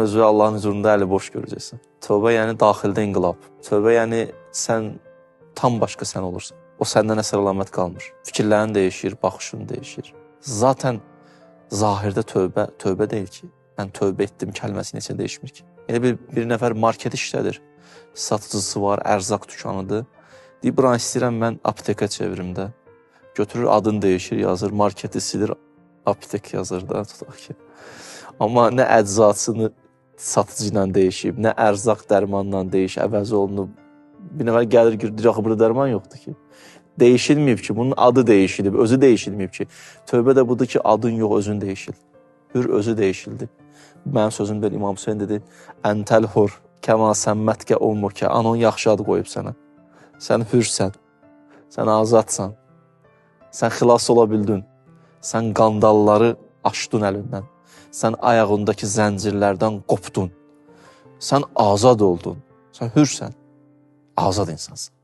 özü Allahın huzurunda əli boş görəcəksən. Tövbə yəni daxildə inqilab. Tövbə yəni sən tam başqa sən olursan. O səndən əsər əlamət qalmır. Fikirlərin dəyişir, baxışın dəyişir. Zaten zahirdə tövbə, tövbə deyil ki. Mən tövbə etdim kəlməsi neçə dəyişmir ki. Elə bir nəfər market işlədir. Satıcısı var, ərzaq dükanıdır. Deyir, buranı istəyirəm mən apteka çevirim də. Götürür, adını dəyişir, yazır, marketi silir, aptek yazır da, tutaq ki. Amma nə əczacını satıcı ilə dəyişib, nə ərzaq dərmanla dəyiş, əvəz olunub. Bir nəfər gəlir, deyir, axı burada dərman yoxdur ki. Dəyişilməyib ki, bunun adı dəyişilib, özü dəyişilməyib ki. Tövbə də budur ki, adın yox, özün dəyişil. Hür özü dəyişildi. Mənim sözüm deyil, İmam Hüseyn dedi, Əntəl hur, kəma səmmətqə ummukə, anan yaxşı ad qoyub sənə. Sən hürsən, sən azadsan, sən xilas ola bildin, sən qandalları aşdın əlindən, sən ayağındakı zəncirlərdən qopdun, sən azad oldun, sən hürsən, azad insansan.